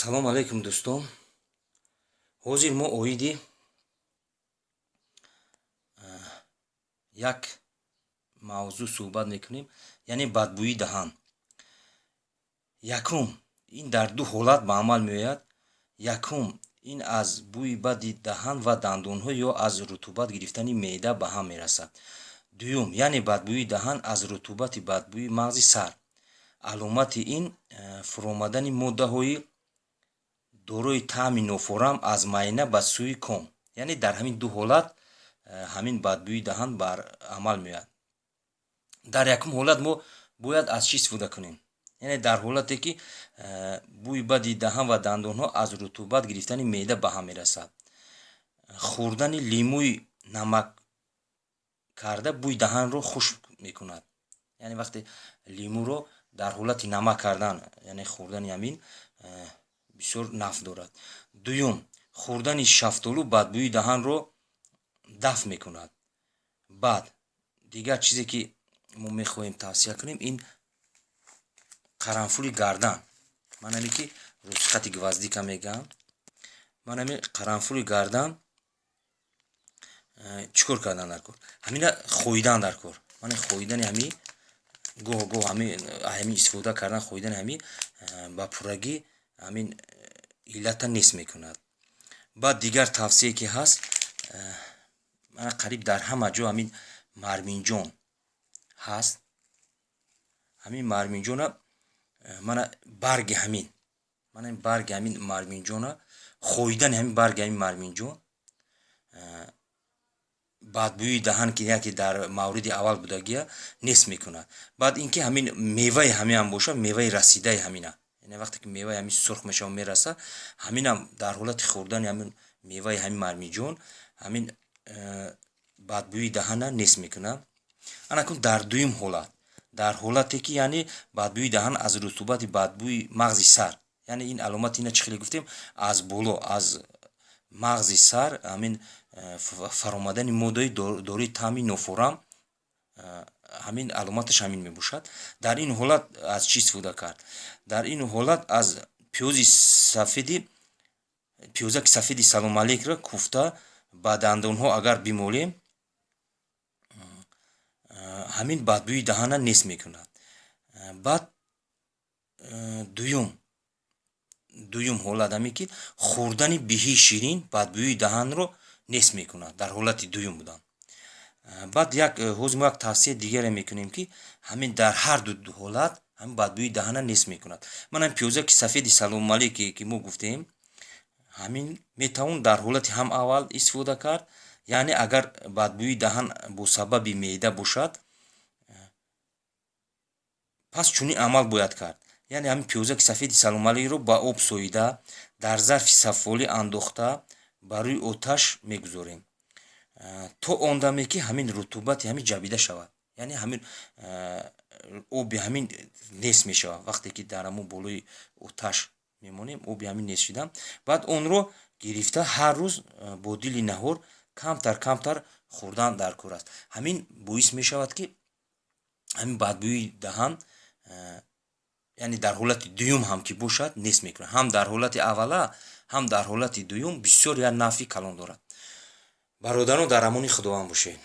Ассалому алайкум, дӯстон. Ҳозир мо оиди як мавзӯъ суҳбат мекунем, яъне бадбӯии даҳан. Якум, ин дар ду ҳолат ба амал меояд. Якум, ин аз бӯи бади даҳан ва дандонҳо ё аз рутубат гирифтани меъда ба ҳам мерасад. Дуюм, яъне бадбӯии даҳан аз рутубати бадбӯи мағзи сар. Аломати ин фуромадани моддаҳои дорои таъми нофорам аз майна ба сӯи ком. Яъне дар ҳамин ду ҳолат ҳамин бадбӯии даҳан бар амал меояд. Дар якум ҳолат мо бояд аз чӣ истифода кунем? Яъне дар ҳолате ки бӯи бади даҳан ва дандонҳо аз рутубат гирифтани меъда ба ҳам мерасад, хӯрдани лимӯи намак карда бӯи даҳанро хушк мекунад. Яъне вақте лимӯро дар ҳолати намак кардан, яъне хӯрдани ҳамин бисёр нафъ дорад. Дуюм, хӯрдани шафтолу бадбӯии даҳанро дафъ мекунад. Баъд дигар чизе ки мо мехоҳем тавсия кунем, ин қаранфули гардан. Ман ҳаме ки русхати гвоздика мегӯям. Ман ҳами қаранфули гардан чӣ кор кардан дар кор? Ҳамина хоидан дар кор. Мана хоидани ҳами, гоҳ гоҳ ҳамин истифода кардан, хоидани ҳами ба пуррагӣ ҳамин иллата нест мекунад. Баъд дигар тавсие ки ҳаст, мана қариб дар ҳама ҷо ҳамин марминҷон ҳаст. Ҳамин марминҷона, мана барги ҳамин, мана барги ҳамин марминҷона, хоидани ҳамин барги ҳамин марминҷон бадбӯии даҳан, ки яке дар мавриди аввал будагия, нест мекунад. Баъд ин ки ҳамин меваи ҳамиам бошад, меваи расидаи ҳамина, яъне вақте ки меваи ҳамин сурх мешавад, мерасад, ҳаминам дар ҳолати хӯрдани ҳамин меваи ҳамин мармиҷон ҳамин бадбӯии даҳана нест мекунад. Анакун дар дуюм ҳолат, дар ҳолате ки яъне бадбӯии даҳан аз рутубати бадбӯи мағзи сар, яъне ин аломати ина чӣ хеле гуфтем, аз боло, аз мағзи сар ҳамин фаромадани моддаи дорои таъми нофорам, ҳамин аломаташ ҳамин мебошад. Дар ин ҳолат аз чӣ истифода кард? Дар ин ҳолат аз пиёзи сафеди, пиёзаки сафеди саломалейкро куфта ба дандонҳо агар бимолем, ҳамин бадбӯии даҳана нест мекунад. Баъд дуюм ҳолат ҳамин ки хӯрдани биҳии ширин бадбӯии даҳанро нест мекунад дар ҳолати дуюм будан. Баъд як ҳозир мо як тавсияи дигаре мекунем, ки ҳамин дар ҳар ду ҳолат ҳамин бадбӯии даҳана нест мекунад. Мана пиёзаки сафеди саломалейке ки мо гуфтем, ҳамин метавон дар ҳолати ҳам аввал истифода кард, яъне агар бадбӯии даҳан бо сабаби меъда бошад, пас чунин амал бояд кард. Яъне ҳамин пиёзаки сафеди саломалейро ба об соида, дар зарфи сафолӣ андохта, ба рӯи оташ мегузорем, то он даме ки ҳамин рутубати ҳамин ҷабида шавад, яъне ҳамин оби ҳамин нест мешавад. Вақте ки дар ҳамон болои оташ мемонем, оби ҳамин нест шидан, баъд онро гирифта ҳар рӯз бо дили наҳор камтар камтар хӯрдан дар кор аст. Ҳамин боис мешавад, ки ҳамин бадбӯии даҳан, яъне дар ҳолати дуюм ҳам ки бошад, нест мекунад. Ҳам дар ҳолати аввала, ҳам дар ҳолати дуюм бисёр як нафъи калон дорад. Бародарон, дар амони Худованд бошед.